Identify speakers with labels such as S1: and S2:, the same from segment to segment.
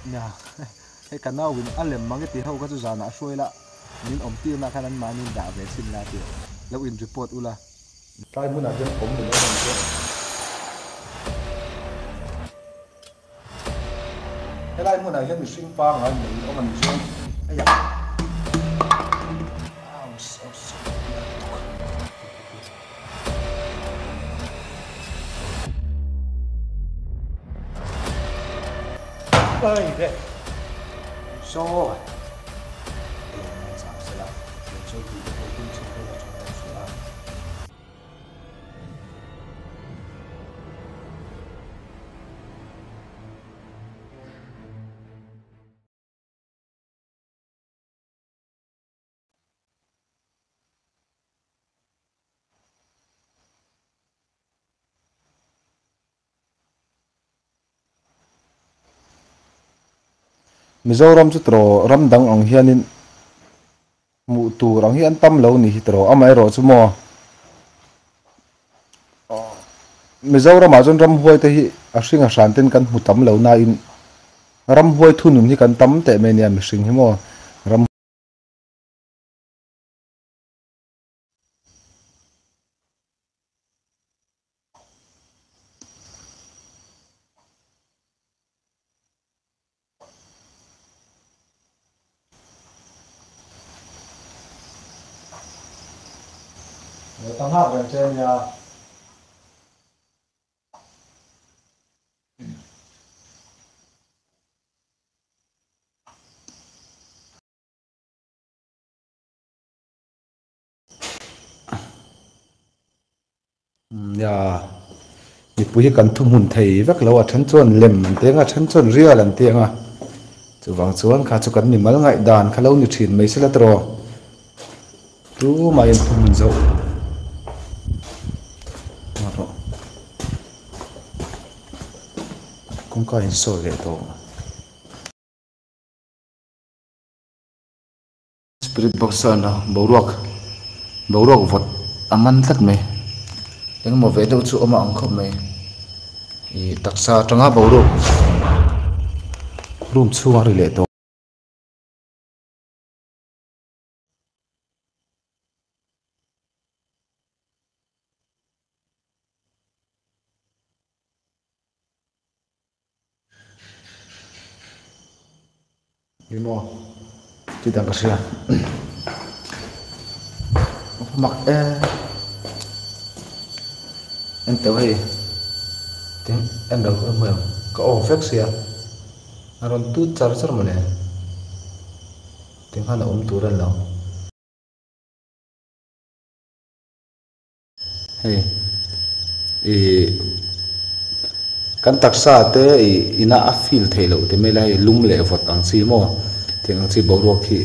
S1: Nia, hei ka nauin a lem mang i ti ho kha chu zanah hruai la, min awm tirna khan anmahni in dah ve chhin la tih lo in report ula. Tlai hmunah hian awm ni lo ang che. Helai hmunah hian mihring pangngai nei in awm a nih chuan hei ah Saw Mizoram chu tiraw ram dang ang hianin hmuh tur ang hi an tam lo ni hi tiraw amaherawh chu maw Mizoramah chuan ramhuai te hi a hring a hran ten kan hmu tam lo nain ramhuai thunun hi kan tam teh mai nia mihring hi maw ram Ka nghak reng che ania. Nia, mipui hi kan thuhmun thei vek lo a, then chuan lem an ti ang a, then chuan rial an ti ang a, chuvang chuan kha chu kan mimal ngaihdan kha lo ni thin mai sela tawh tumah in thuhmun zo rawh kawngka in sawi leh tawh. Spirit box chuan boruak boruak vawt a man tlat mai engemaw ve deuh chu awm a ang khawp mai ih taksa atanga boruak room chhung a ri leh tawh. Emaw tih dan ka hria mak e en teuh hei tin en lo ka hmu em ka off vek sia a rawn tut char char mawle tikhan a awm tur a ni lo. Hei ih kan taksa te ih ina a feel theih loh te mai lai lum leh vawt ang chi maw tiang ang chi boruak hi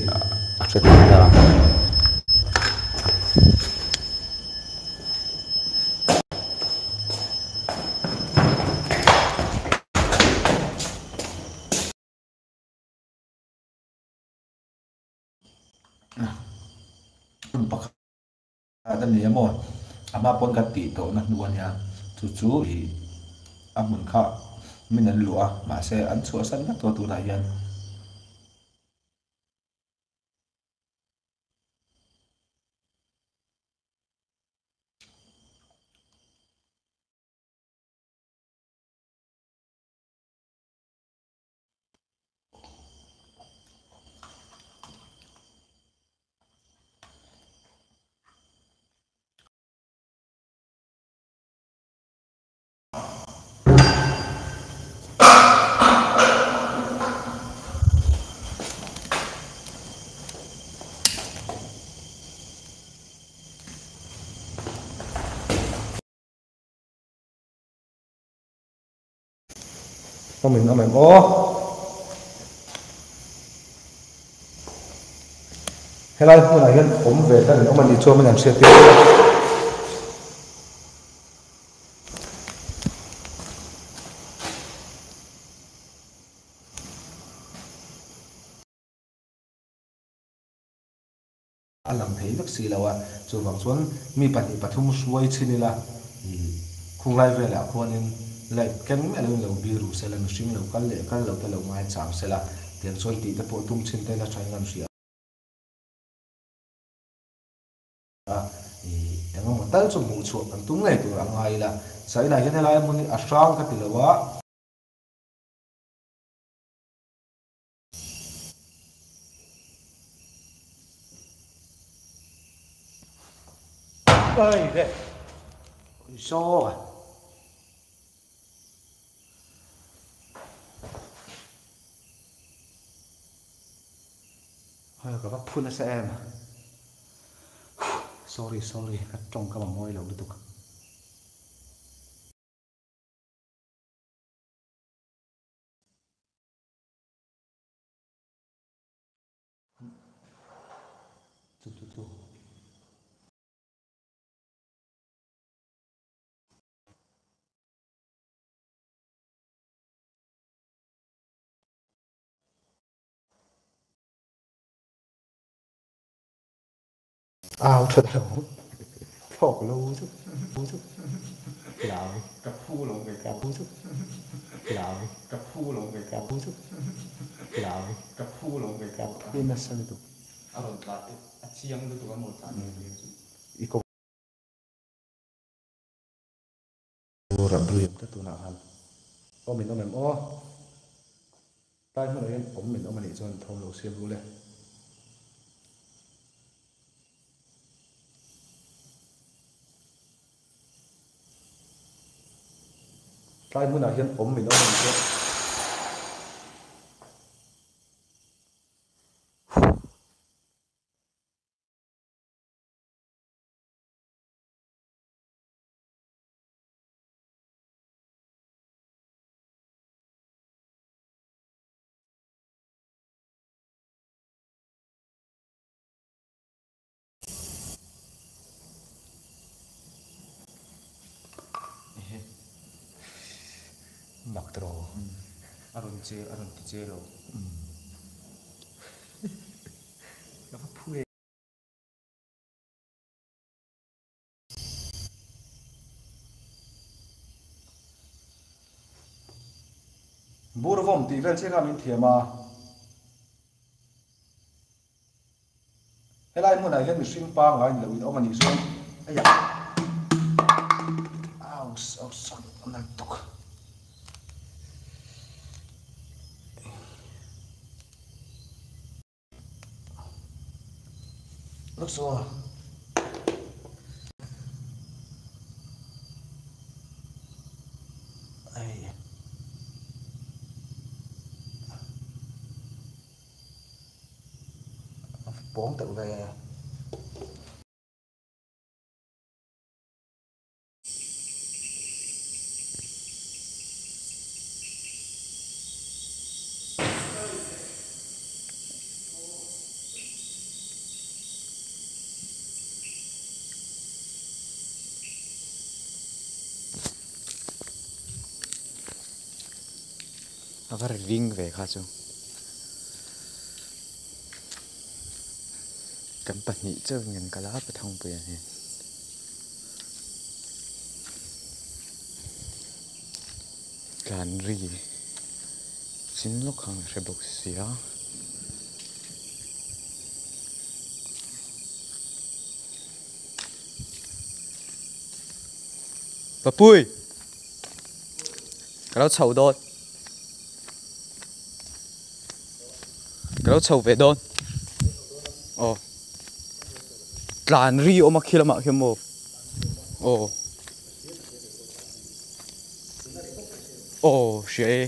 S1: a hre thei ta. A ni emaw a hma pawn ka tih tawh na hnu a nia chu chu ih a hmun kha min an luh a mahse an chhuahsan vek tawh tunah hian. Awm in awm em aw. Helai hmunah hian awm ve tan in awm a nih chuan min han hriat tir a. A lang thei vek si lo a, chuvang chuan mi pahnih pathum hruai chhin ila khunglai velah khuanin Light keng miah loin lo biru sela, mihring lo kal leh kal lo te lo ngaichang sela, tiang chuan tih te pawh tum chhin te la thain kan hria a, ih engemaw tal chu hmuh chhuah kan tum ngei tur a ngai ila, China hian helai hmun hi a hrang ka ti lo a. Ơi về Ôi à Ôi ka va phu nasa em Sorry sorry ka tawng ka mamawih lo lutuk. Tu tu tu. Au thật lo thawk lo chu chu hlau
S2: Ka phu lo ve
S1: ka phu chu hlau
S2: Ka phu lo ve
S1: ka phu chu hlau
S2: Ka phu lo ve
S1: ka phu nasa lutuk.
S2: A rawn tla a chiang lutuk a maw tlan chu.
S1: I ko Ram ta tunah khan awm in awm em aw tlai hmunah hian awm in awm anih chuan thawm lo siam ru le. Tlai hmunah hian awm in awm anih chuan. Mak tawh.
S2: A rawn che a rawn ti che lo.
S1: Ka va phu e. Bur vawm tih vel chiah kha min thiam a. Helai hmunah hian mihring pangngai ni loin awm a nih chuan hei ah au au sorry a nalh tuk. Look so. Hei. Pawng teuh ve.
S2: A va ring ve kha chu. Kan pahnih chauhin kan kal a Pathangpuia hian. Tlan ri chin lawk khan ka hre bawk sia. Papui! Ka lo chho dawn. Ka lo chho ve dawn. Aw. Tlan ri awm a khi lamah khian maw? Aw. Aw hria e.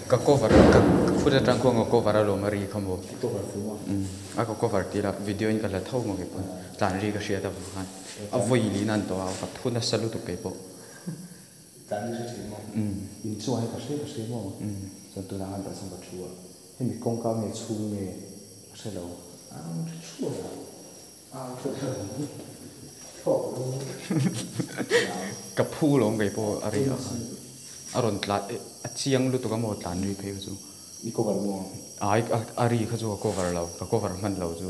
S2: Ka cover ka khut atang khuan ka cover a lawm a ri kha maw a ka cover tir a video in ka la tho maw keipawh tlan ri ka hriat avang khan a vawi lin a an tawh a ka phu nasa lutuk keipawh.
S1: Tlan ri hre thin maw inchungah hian ka hre ka hre maw chuan tunah khan tah chuan ka thu a hemi kawngka nge chhung nge ka hre lo a rawn ri thuai a.
S2: Ka phu lawm kei pawh a ri a a rawn tlan a chiang lutuk a maw tlan ri phei kha chu.
S1: I cover maw?
S2: Ai a ri kha chu ka cover lo ka cover hman lo chu.